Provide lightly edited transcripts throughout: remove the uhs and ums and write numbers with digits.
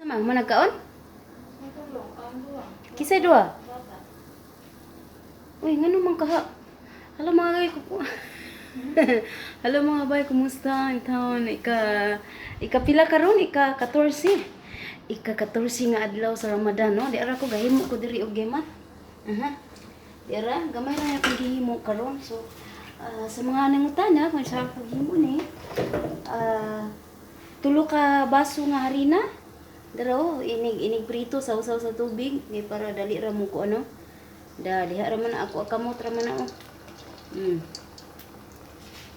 Ma, mo nagkaon? Kisay duha? Uy, ngano man kaha? Hello, mga bay ko. Hello, mga bay, kumusta ang taon? Ika pila karon? Ika 14. Ika 14 nga adlaw sa Ramadan, no? Di ara ko gahimo ko diri og gemat. Aha. Di ara gamay ra akong gihimo karon. So sa mga nangutana kung sa paghimo ni, tulo ka baso nga harina. Dara oh, inig inig prito, saw-saw sa tubig kay para dali ra mo ko ano. Da diha ra man ako kamot ra man na oh.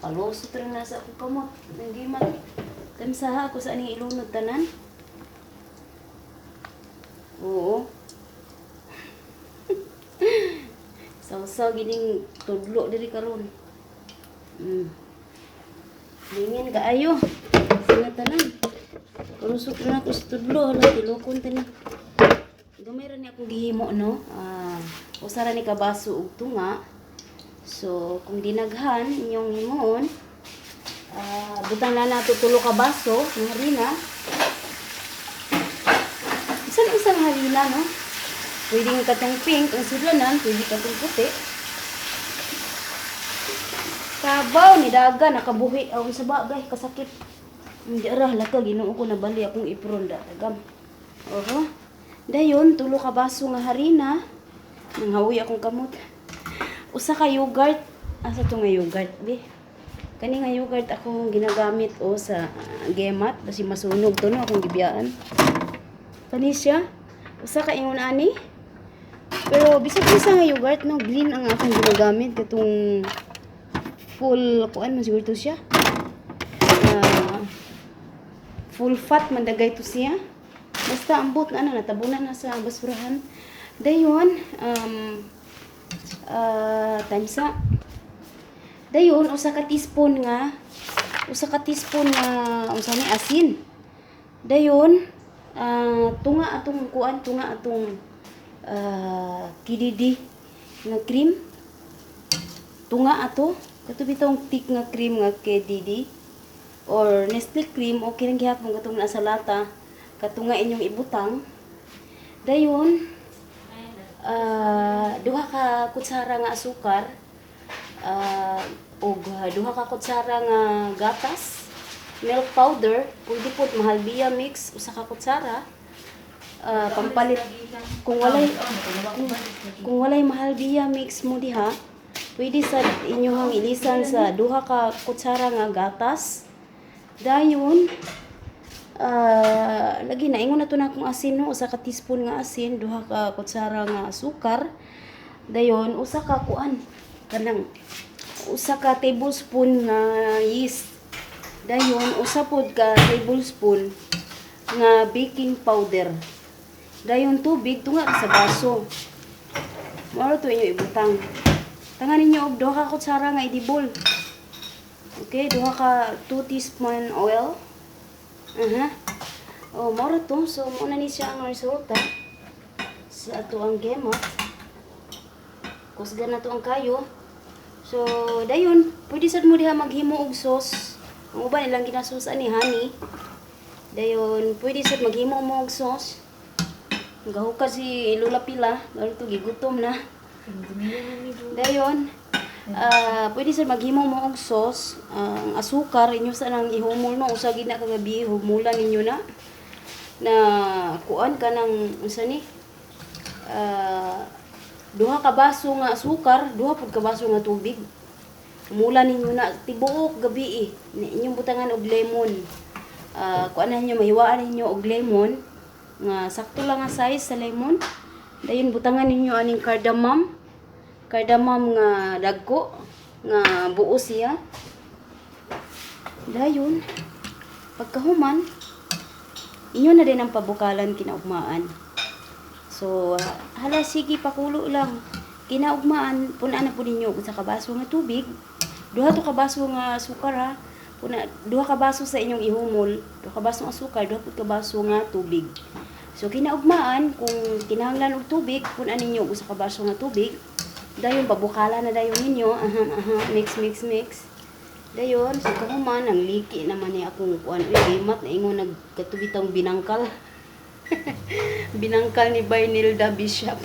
Palusot ra na sa akong kamot. Nang gimat. Tamsaha ako sa aning ilunod tanan. Oo. Saw-saw gining tudlo diri karon. Lingin kaayo. Sina tanan. Karusok na ako sa tudlo. Hala, tilokon tanan. Gamay ra ni akong gihimo, no? Usa ra ni ka baso og tunga. So, kung dinaghan inyong himuon, butang na nato tulo ka baso ng harina. Bisan isang harina, no? Pwedeng katong pink ang sudlanan, pwede katong puti. Kabaw ni daga nakabuhi aw sa bagay kasakit. Hindi ara halaka, Ginoo ko, nabali akong ipron da tagam. Oho. Dayon tulo ka baso nga harina. Nanghawi akong kamot. Usa ka yogurt. Asa to nga yogurt, be? Kani nga yogurt akong ginagamit o sa gemat kasi masunog to, no, akong gibiyaan. Kani siya. Usa ka ingon ani. Pero bisag isa nga yogurt, no, green ang akong ginagamit katong full kuan man siguro to siya. Full fat man dagay to siya. Basta ambot na ana, natabunan na sa basurahan. Dayon tansa. Dayon usa ka teaspoon nga unsa ni asin. Dayon tunga atong kuan, tunga atong KDD nga cream. Tunga ato kato bitong thick nga cream nga KDD or Nestle cream, okay lang gihapon katong nasa lata, katunga inyong ibutang. Dayon duha ka kutsara nga asukar ug duha ka kutsara nga gatas, milk powder, pwede pod mahalbia mix, usa ka kutsara, pampalit kung walay mahalbia mix mo diha, pwede sa inyong ilisan sa duha ka kutsara nga gatas. Dayon lagi na ingon na to na akong asin, no, usa ka teaspoon nga asin, duha ka kutsara nga asukar. Dayon usa ka kuan, kanang usa ka tablespoon nga yeast. Dayon usa pod ka tablespoon nga baking powder. Dayon tubig, tunga sa baso. Mao to inyo ibutang. Tangan ninyo og duha ka kutsara nga edible. Okay, duha ka 2 teaspoon oil. Aha. Oh, mao ra to. So mao na ni siya ang resulta sa ato ang gemat. Kusgan na to ang kayo. So, dayon, pwede sad mo diha maghimo og sauce. Ang uban ilang ginasauce ani honey. Dayon, pwede sad maghimo mo og sauce. Gahukad si Lola Pila, lalo to gigutom na. Dayon, pwede sad maghimo mo og sauce. Ang asukar inyo sa nang ihumol, no, usa gid na kagabi humulan ninyo na. Na kuan ka ng unsa ni? Duha ka baso nga asukar, duha pud ka baso nga tubig. Humulan ninyo na tibuok gabi eh. Inyong butangan og lemon. Kuan na ninyo, mahiwaan ninyo og lemon nga sakto lang nga size sa lemon. Dayon butangan ninyo aning cardamom. Cardamom nga dagko nga buo siya. Dayon pagkahuman inyo na din ang pabukalan kinaugmaan. So, hala sige, pakulo lang. Kinaugmaan, puna na po ninyo sa kabaso nga tubig. Duha to ka baso nga asukar ha. Puna, duha ka baso sa inyong ihumol, duha ka baso nga asukar, duha pud ka baso nga tubig. So kinaugmaan, kung kinahanglan og tubig, puna ninyo og usa ka baso nga tubig. Dayon pabukala na dayon ninyo, aha aha, mix mix mix. Dayon sa kahuman ang liki naman ni akong kuan, uy, gimat na ingon nagkatubitang binangkal. Binangkal ni Bay Nilda Bishop.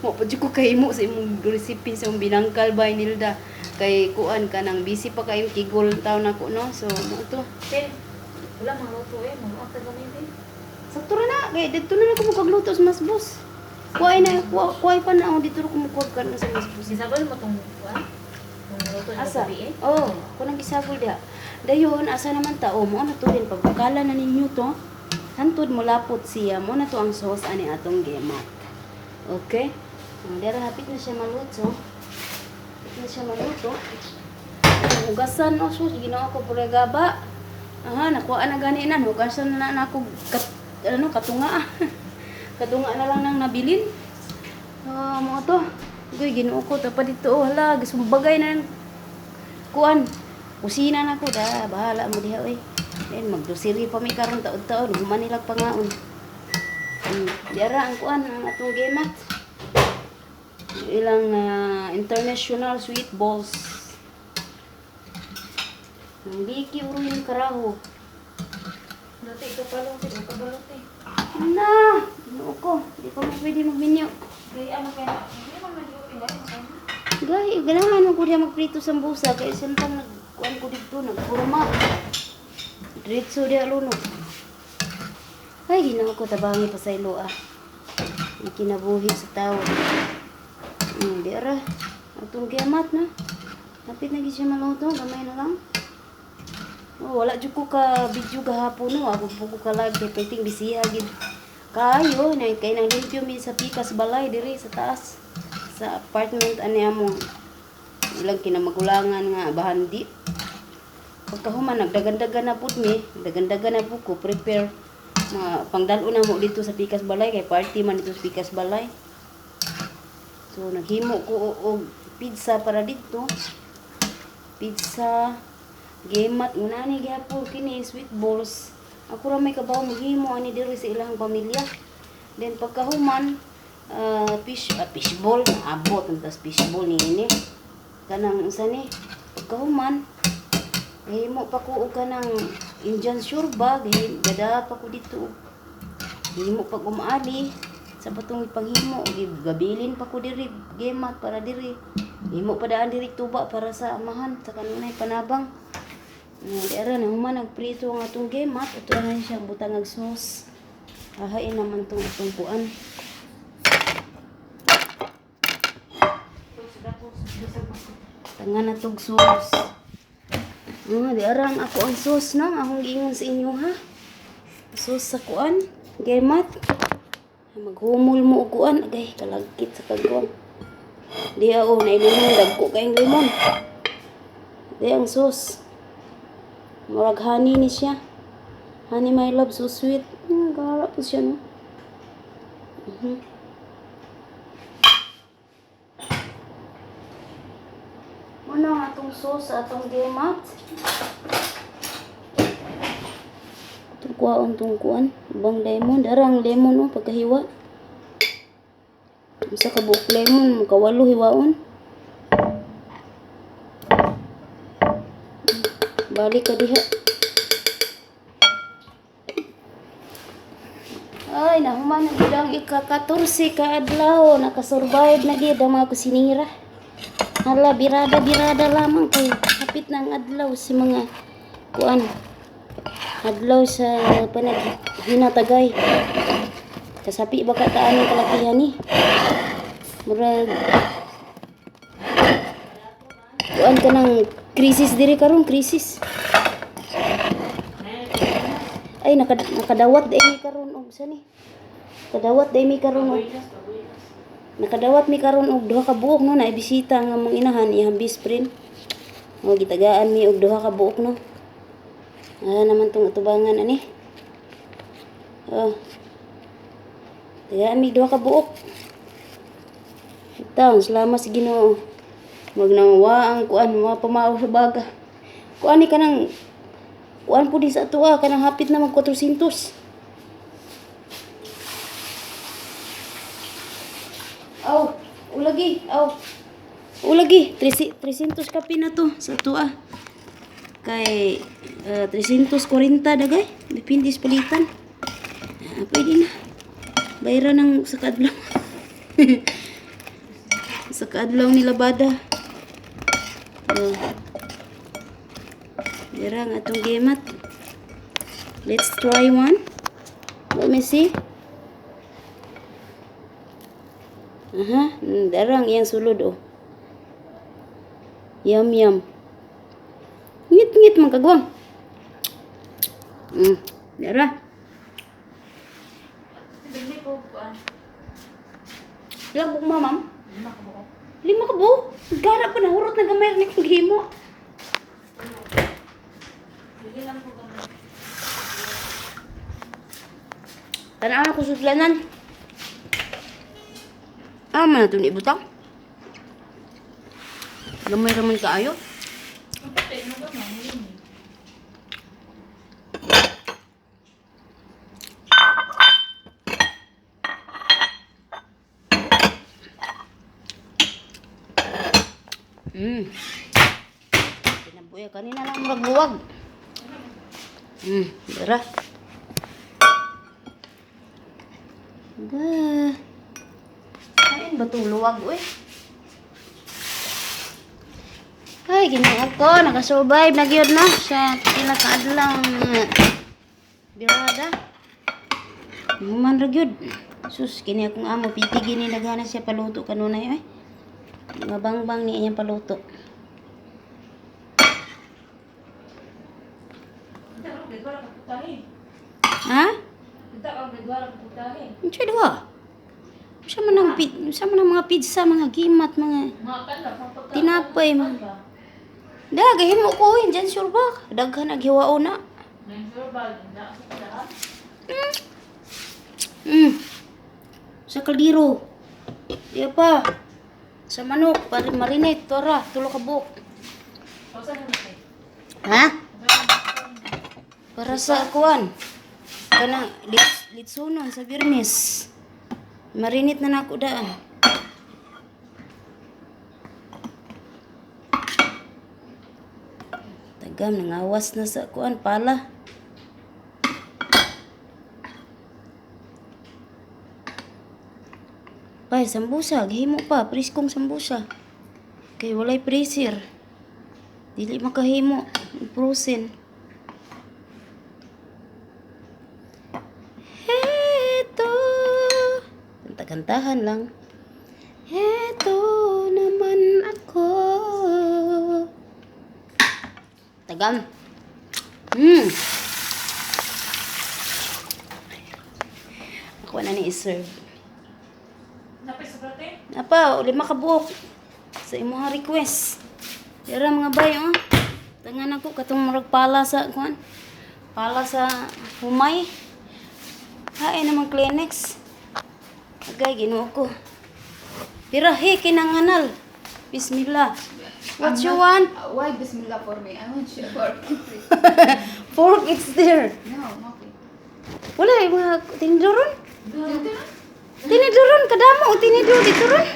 Mo pa jud ko kahimo sa imong recipe sa imong binangkal, Bay Nilda. Kay kuan ka nang busy pa kayong kigol taon nako, no. So mo to. Te, wala mga luto eh. Mga ata gamitin. Sakto ra na kay didto na lang ko magluto sa masbos. Kuhay na kuhay pa na ako dito ra ko mukuha ka na sa masbos. Gisabol mo tong kuan? Tong luto ni Asa? gabi eh. Oh, ako nang gisabol diha. Dayon asa naman ta, oh, mo na to din pagbukala na ninyo to. Hantod mo lapot siya, mo na to ang sauce ani atong gemat. Okay? Ang dera hapit na siya maluto. Hapit na siya maluto. Ang hugasan, oh, sus, ginawa ko pura gaba. Aha, nakuha na gani na, hugasan na na ako kat, ano, katunga. Katunga na lang nang nabilin. Ah, mo to. Uy, Ginoo ko ta pa dito, oh, hala, gisumbagay na ng kuan. Kusina na ko da, bahala mo diha oy. Then magdosiri pa mi karon taod-taon, human nilag pangaon. Diara ang kuan ang atong gemat. Ilang international sweet balls. Ang biki uruhin karaho. Dati ito palong te, ito balot eh. Na, Ginoo ko, di pa mo pwede magminyo. Kaya ano kaya? Hindi man medyo pilay kaya. Gay, ganahan ko diha magprito sa busa kay samtang nagkuan ko didto nagkurma. Diretso diha lunok. Ay, Ginoo ko, tabangi pa sa ilo ah. Ang kinabuhi sa tao. Di ara. Atong kiamat na. Hapit na gid siya maluto, gamay na lang. Oh, wala jud ko ka video gahapon, no. Ako po ko ka live kay perting bisiha gid. Kayo na kay nang limpyo mi sa pikas balay diri sa taas sa apartment ani among ilang kinamagulangan nga bahandi. Pagkahuman nagdagandagan na pud mi, dagandagan na pud ko prepare mga pangdalo na mo dito sa pikas balay kay party man dito sa pikas balay. So naghimo ko og pizza para dito. Pizza, gemat ngunani gihapon kini sweet balls. Ako ra may kabaw maghimo ani diri sa ilang pamilya. Then pagkahuman fish ball, abot ang tas fish ball ni ini. Kanang unsa ni? Pagkahuman gahimo pa ko og kanang Indian shorba, gada pa ko dito og himo pag umaali sa batong ipanghimo, gabilin pa ko diri gemat para diri. Himo pa daan diri tuba para sa amahan sa kanunay panabang. Di ara na human nagprito ang atong gemat, ato na siya butang og sauce. Ahain naman tong atong kuan. Tanga na tog sauce. Ah, di ara ang ako ang sauce no, akong giingon sa inyo ha. Sauce sa kuan, gemat. Maghumol mo og kuan, agay kalagkit sa kagwang. Di oh, na limon, dagko kayong limon. Di ang sauce. Murag honey ni siya. Honey my love, so sweet. Gara po siya, no? Muna ang atong sauce sa atong gemat. Itong kuwaon, itong kuwan. Ibang lemon. Dara ang lemon, oh, pagkahiwa. Isa ka buok lemon, makawalo hiwaon. Balik ka diha. Ay, nahuman na gid ang ika-14 ka adlaw. Nakasurvive na gid ang mga kusinira. Hala, birada-birada lamang kay hapit na ang adlaw si mga kuan. Adlaw sa panaghinatagay. Kasapi ba ka taan ng kalakihan ni? Murag kuan ka ng krisis diri karon, krisis. Ay, nakadawat day mi karon og sa ni. Kadawat day mi karon og Nakadawat mi karon og duha ka buok, no, naibisita nga among inahan iyang best friend. O gitagaan mi og duha ka buok, no. Ah, naman tong atubangan ani. Oh. Tagaan mi duha ka buok. Taon, salamat sa Ginoo. Magnawa ang kuan, wa pamao sa baga. Kuan ni kanang kuan po di sa ato kanang hapit na mag 400. Aw, ulagi, aw. Ulagi, 300 kape na to sa ato ah. Kay 340 dagay, depende sa palitan. Ah, pwede na. Bayra ng sa kaadlaw. Sa kaadlaw ni Labada. Oh. Dira ang atong gimat. Let's try one. Let me see. Aha, dara ang iyang sulod oh. Yum yum. Ngit-ngit man kagwang. Dara. Dili ko kuan. Ilang buok mo, ma'am? 5 ka buok. 5 ka buok? Gara pa na hurot na gamay ni kong gihimo. Dili lang ko gamay. Tanaw na ko sudlanan. Ah, man na ito ni ibutang. Gamay raman kaayo. Ang patay mo gamay yun eh. Pinabuya kanina lang murag buwag. Dara. Da. Kain ba itong luwag, uy? Ay, ginoo ko. Nakasurvive na gyud na sa pila ka adlaw nga birada. Human ra gyud. Sus, kini akong amo. Piti gini nagana siya paluto kanunay, ay. Mga bangbang ni iyang paluto. Unta ka gidwara ka putahe. Ha? Unta ka gidwara ka putahe. Unsa duha? Unsa man ang unsa man ang mga pizza, mga gimat, mga Mga kanla pang pagka. tinapay man. Da, gahimo ko oy, dyan sure ba? Daghan ag hiwao na. Nang sure ba na sa lahat? Sa kaldero. Iya pa. Sa manok, pari marinate, tora, tulo ka buok. Pausa na natin. Ha? Para sa kuan. Kanang litsunon sa Biyernes. Marinate na nako daan. Tagam nangawas na sa kuan pala. Pay, sambusa, gihimo pa, preskong sambusa. Kay walay freezer. Dili makahimo, frozen. Heto. Kanta-kantahan lang. Heto naman ako. Tagam. Ako na ni i-serve. Napay sa prate? Apa, 5 ka buok. Sa imong request. Dira mga bay, oh. Tangan ako katong murag pala sa kuan. Pala sa humay. Hae naman Kleenex. Agay, Ginoo ko. Pirahe kinanganal. Bismillah. What you want? Why Bismillah for me? I want you for please. Fork, it's there. No, okay. Wala, yung mga tinidoron. Tinidoron, kadamo. Tinidor, dito ron.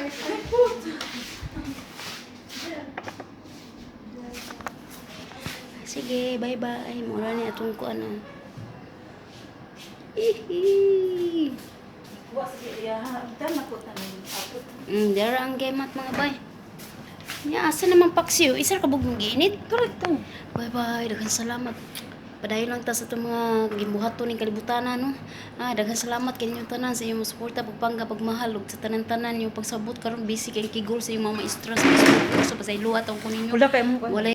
Sige, bye-bye. Mura ni atong kuan. Ah. Ihi. Wa sige iya ha. Unta na ko tanan. Apot. Dara ang gemat mga bay. Nya asa naman paksiw, isa ka bugong giinit. Correcto. Bye-bye, daghang salamat. Padayon lang ta sa itong mga gibuhaton ning kalibutanan, no? Ah, daghang salamat kay ninyong tanan sa inyong suporta, pagpangga, pagmahal ug sa tanan-tanan yung pagsabot karon busy kay kigol sa inyong mga maestra sa mga kurso pasayloa taon ko ninyo. Wala kay mo Walay